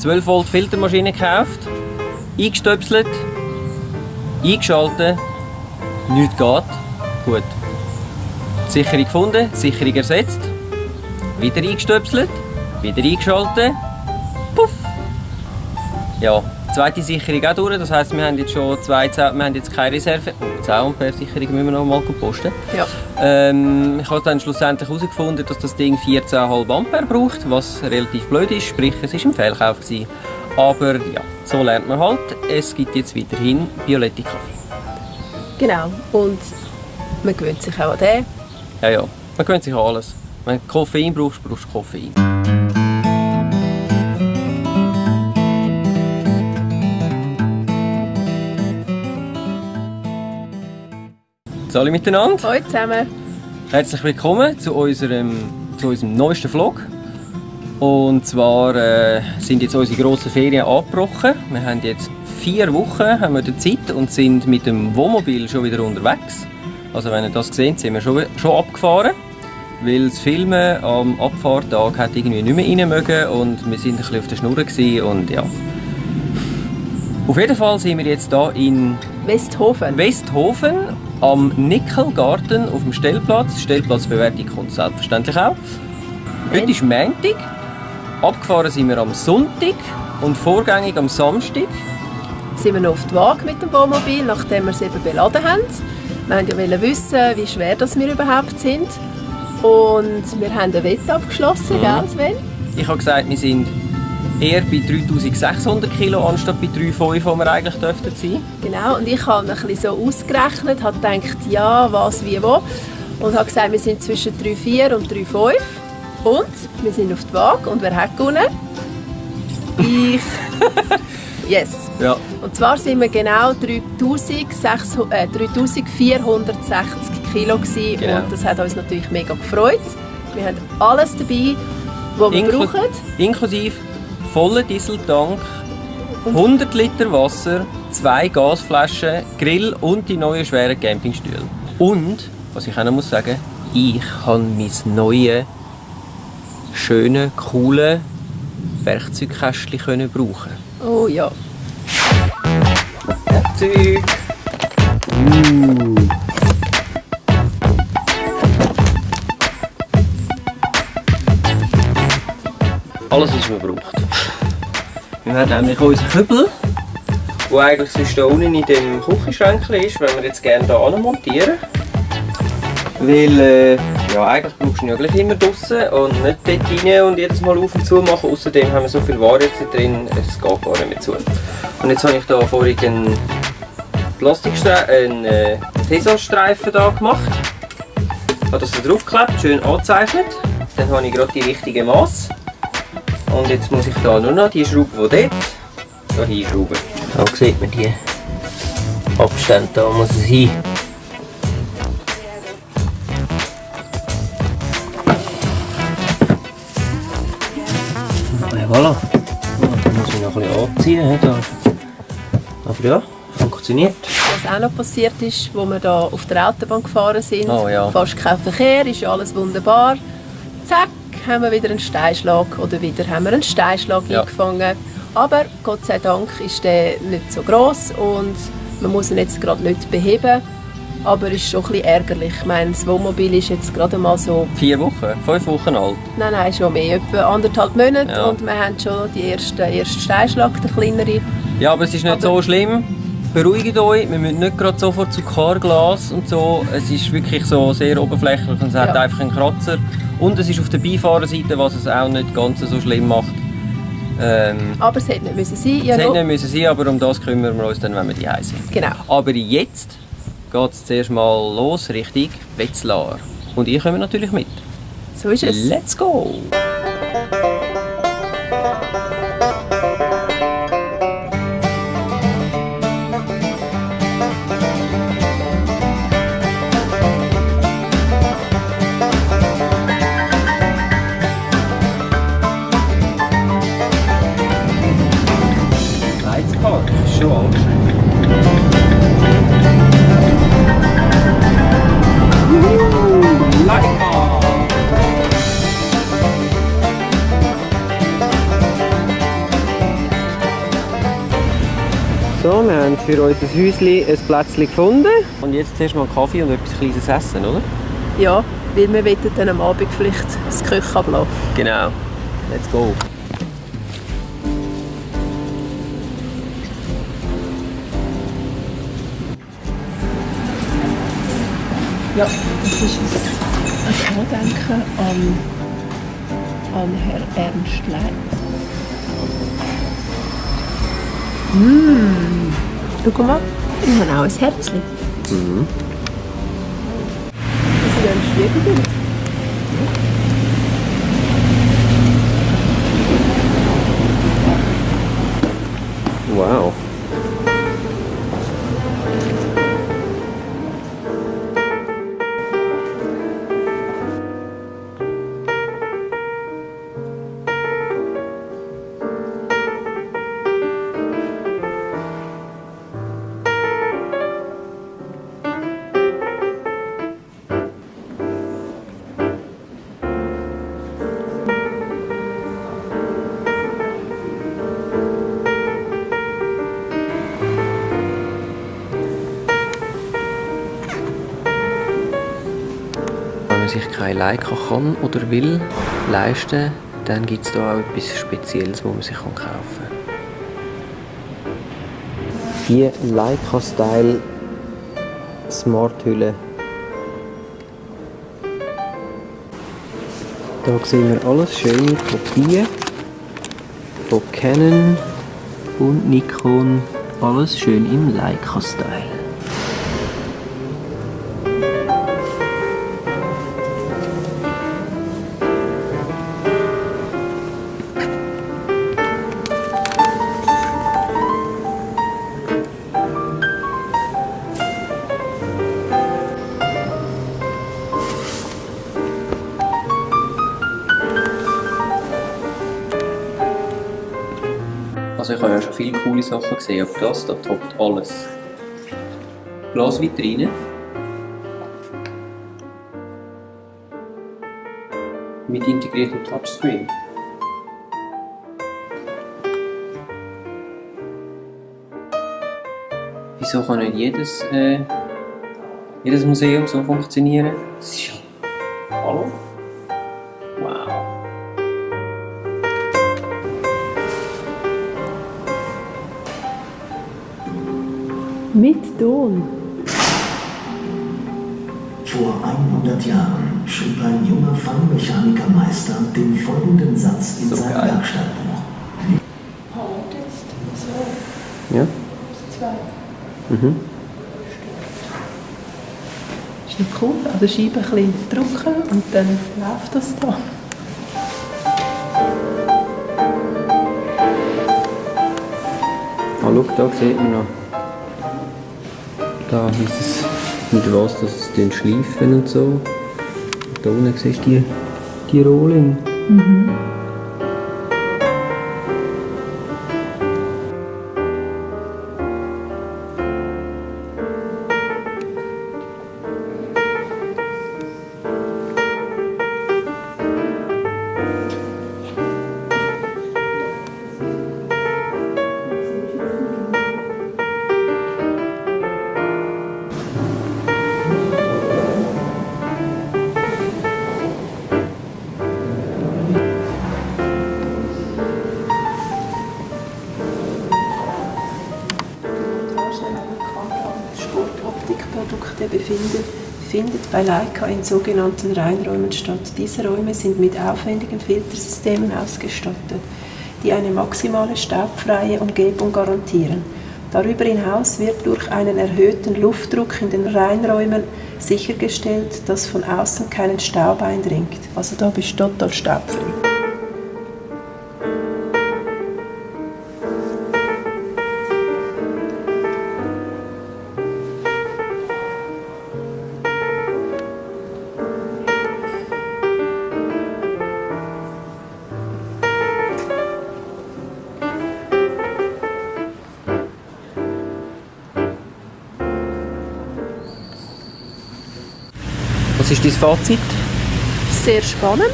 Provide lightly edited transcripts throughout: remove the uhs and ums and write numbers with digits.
12 Volt Filtermaschine gekauft, eingestöpselt, eingeschaltet, nichts geht. Gut. Sicherung gefunden, Sicherung ersetzt, wieder eingestöpselt, wieder eingeschaltet, puff. Ja, zweite Sicherung auch durch, das heisst, wir haben jetzt schon keine Reserve. Oh, 10 Ampere Sicherung müssen wir noch mal posten. Ja. Ich habe dann schlussendlich herausgefunden, dass das Ding 14,5 Ampere braucht, was relativ blöd ist, sprich es war ein Fehlkauf gewesen. Aber ja, so lernt man halt. Es gibt jetzt weiterhin Bialetti Kaffee. Genau, und man gewöhnt sich auch an den. Ja, man gewöhnt sich an alles. Wenn du Koffein brauchst, brauchst du Koffein. Hallo miteinander. Hallo zusammen. Herzlich willkommen zu unserem neuesten Vlog. Und zwar sind jetzt unsere grossen Ferien angebrochen. Wir haben jetzt 4 Wochen haben wir Zeit und sind mit dem Wohnmobil schon wieder unterwegs. Also wenn ihr das seht, sind wir schon abgefahren. Weil das Filmen am Abfahrttag hat irgendwie nicht mehr rein mögen und wir sind ein bisschen auf der Schnur gewesen und ja. Auf jeden Fall sind wir jetzt hier in Westhofen am Nickelgarten auf dem Stellplatz. Stellplatzbewertung kommt selbstverständlich auch. Heute ist Montag. Abgefahren sind wir am Sonntag und vorgängig am Samstag. Sind wir noch auf die Waage mit dem Wohnmobil, nachdem wir es eben beladen haben. Wir wollten ja wissen, wie schwer das wir überhaupt sind. Und wir haben eine Wette abgeschlossen, gell Sven? Ich habe gesagt, wir sind eher bei 3600 Kilo anstatt bei 3,5, wo wir eigentlich dürften sein. Genau, und ich habe ein bisschen so ausgerechnet, habe gedacht, ja, was, wie, wo. Und habe gesagt, wir sind zwischen 3,4 und 3,5. Und wir sind auf die Waage. Und wer hat gewonnen? Ich. Yes. Ja. Und zwar sind wir genau 3460 Kilo gewesen. Genau. Und das hat uns natürlich mega gefreut. Wir haben alles dabei, was wir brauchen. Inklusive vollen Dieseltank, 100 Liter Wasser, 2 Gasflaschen, Grill und die neuen schweren Campingstühle. Und, was ich auch noch sagen muss, ich kann mein neues, schönes, cooles Werkzeugkästchen brauchen. Oh ja. Werkzeug. Alles, was man braucht. Wir haben nämlich unseren Kübel, der eigentlich sonst da unten in dem Küchenschränkchen ist, wenn wir jetzt gerne hier montieren. Weil, ja, eigentlich brauchst du ihn ja gleich immer draussen und nicht dort rein und jedes Mal auf und zu machen. Außerdem haben wir so viel Ware jetzt drin, es geht gar nicht mehr zu. Und jetzt habe ich hier vorhin einen Tesastreifen gemacht. Ich habe das da draufgeklebt, schön angezeichnet. Dann habe ich gerade die richtige Maß. Und jetzt muss ich da nur noch die Schraube, die dort da hinschrauben. Da sieht man die Abstände, da muss es hin. Ja, voilà. Da muss ich noch ein bisschen anziehen. Aber ja, funktioniert. Was auch noch passiert ist, als wir hier auf der Autobahn gefahren sind, fast kein Verkehr, ist ja alles wunderbar. Zack, haben wir wieder einen Steinschlag eingefangen. Aber Gott sei Dank ist der nicht so gross und man muss ihn jetzt gerade nicht beheben. Aber es ist schon ein bisschen ärgerlich. Ich meine, das Wohnmobil ist jetzt gerade mal so... 4 Wochen? 5 Wochen alt? Nein, schon mehr. Etwa 1,5 Monate. Ja. Und wir haben schon den ersten Steinschlag, den kleineren. Ja, aber es ist nicht so schlimm. Beruhigt euch, wir müssen nicht gerade sofort zu Carglass und so. Es ist wirklich so sehr oberflächlich und es hat einfach einen Kratzer. Und es ist auf der Beifahrerseite, was es auch nicht ganz so schlimm macht. Aber es hätte nicht müssen sein. Ja, es hätte nicht müssen sein, aber um das kümmern wir uns dann, wenn wir die Hause sind. Genau. Aber jetzt geht es zuerst mal los Richtung Wetzlar. Und ihr kommt natürlich mit. So ist es. Let's go! Reizpark, schon angeschrieben. So, wir haben für unser Häuschen ein Plätzchen gefunden. Und jetzt zuerst mal einen Kaffee und etwas Kleines essen, oder? Ja, weil wir wollen dann am Abend vielleicht das Küche ablassen. Genau. Let's go. Ja, das ist ein Andenken an Herrn Ernst Leitz. Schau mal, ich habe auch ein Herzchen. Mhm. Das ist ein Schwiegerbild. Wow. Wenn man sich keine Leica kann oder will leisten, dann gibt es da auch etwas Spezielles, was man sich kaufen kann. Die Leica-Style Smart-Hülle. Da sehen wir alles schöne Kopien von Canon und Nikon. Alles schön im Leica-Style. Also ich habe ja schon viele coole Sachen gesehen, aber das da toppt alles. Glasvitrine. Mit integriertem Touchscreen. Wieso kann nicht jedes Museum so funktionieren? Das ist ja... Hallo? Wow. Mit Ton. Vor 100 Jahren schrieb ein junger Feinmechanikermeister den folgenden Satz in So sein geil. Werkstattbuch. Ja? Mhm. Ist nicht cool? Also Scheibe ein bisschen drücken und dann läuft das da. Ah, schau, da sieht man noch. Da ist es, mit was das es schleifen und so. Und da unten siehst du die Rohling. Sportoptikprodukte findet bei Leica in sogenannten Reinräumen statt. Diese Räume sind mit aufwendigen Filtersystemen ausgestattet, die eine maximale staubfreie Umgebung garantieren. Darüber hinaus wird durch einen erhöhten Luftdruck in den Reinräumen sichergestellt, dass von außen keinen Staub eindringt. Also da bist du total staubfrei. Was ist dein Fazit? Sehr spannend.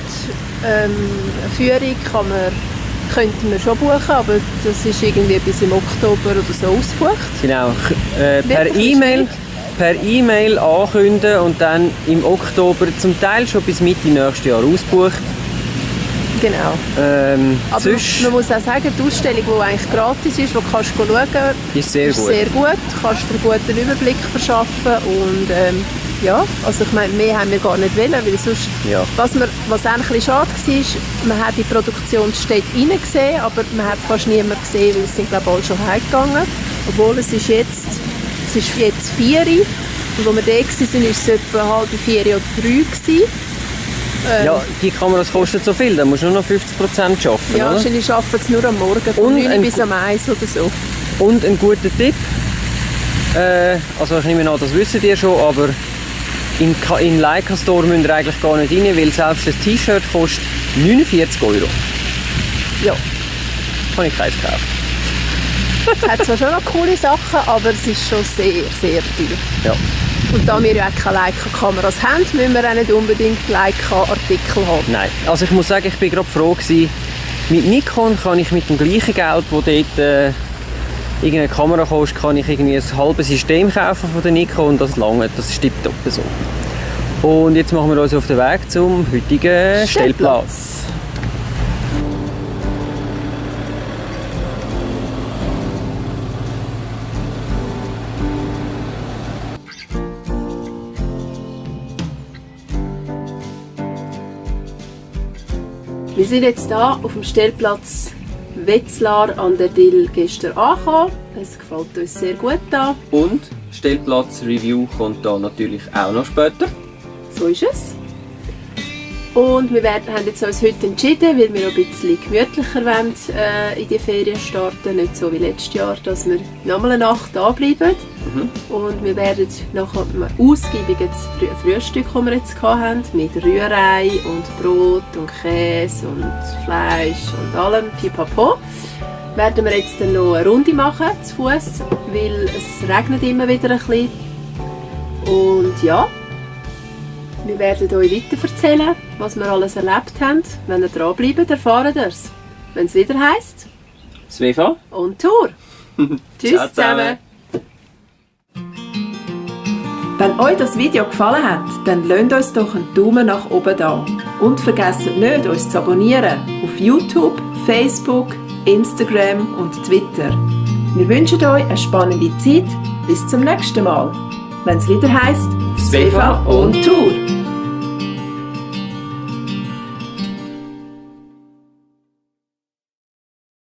Eine Führung kann man könnten wir schon buchen, aber das ist irgendwie bis im Oktober oder so ausgebucht. Genau. Wirklich Per E-Mail ankündigen und dann im Oktober zum Teil schon bis Mitte nächstes Jahr ausgebucht. Genau. Aber Sonst man muss auch sagen, die Ausstellung, die eigentlich gratis ist, wo du kannst schauen, ist sehr gut. sehr gut. Du kannst dir einen guten Überblick verschaffen und ja, also ich meine, mehr haben wir gar nicht wollen, weil sonst, Ja. was eigentlich ein bisschen schade war, man hat die Produktionsstätte reingesehen, aber man hat fast niemand gesehen, weil es sind glaube ich alle schon heimgegangen, obwohl es ist jetzt 4 Uhr und als wir da waren, war es etwa 3:30 oder 3 gewesen. Ja, die Kameras kosten so viel, da musst du nur noch 50% arbeiten. Ja, oder? wahrscheinlich arbeiten sie nur am Morgen, von Und 9 bis um 1 oder so. Und ein guter Tipp, also ich nehme an, das wisst ihr schon, aber in Leica Store müsst ihr eigentlich gar nicht rein, weil selbst ein T-Shirt kostet 49 €. Ja, Kann ich keins kaufen. es hat zwar schon noch coole Sachen, aber es ist schon sehr, sehr teuer. Ja. Und da wir ja auch keine Leica-Kameras haben, müssen wir auch nicht unbedingt Leica-Artikel haben. Nein, also ich muss sagen, ich bin gerade froh gewesen. Mit Nikon kann ich mit dem gleichen Geld, das dort irgendeine Kamera kostet, kann ich irgendwie ein halbes System kaufen von der Nikon und das lange, das ist tipptopp so. Und jetzt machen wir uns auf den Weg zum heutigen Stellplatz. Wir sind jetzt hier auf dem Stellplatz Wetzlar an der Dill gestern angekommen. Es gefällt uns sehr gut hier. Und Stellplatz-Review kommt da natürlich auch noch später. So ist es. Und wir haben jetzt uns heute entschieden, weil wir ein bisschen gemütlicher wollen, in die Ferien starten. Nicht so wie letztes Jahr, dass wir nochmal eine Nacht da bleiben. Und wir werden nach einem ausgiebigen Frühstück, das wir jetzt hatten, mit Rührei und Brot und Käse und Fleisch und allem, pipapo, werden wir jetzt dann noch eine Runde machen, zu Fuß, weil es regnet immer wieder ein bisschen. Und ja, wir werden euch weiter erzählen, was wir alles erlebt haben. Wenn ihr dranbleibt, erfahren ihr es. Wenn es wieder heisst Sveva? und Tour. Tschüss Ciao zusammen. Wenn euch das Video gefallen hat, dann lasst uns doch einen Daumen nach oben da. Und vergesst nicht, uns zu abonnieren auf YouTube, Facebook, Instagram und Twitter. Wir wünschen euch eine spannende Zeit. Bis zum nächsten Mal, wenn es wieder heisst Sveva und Tour.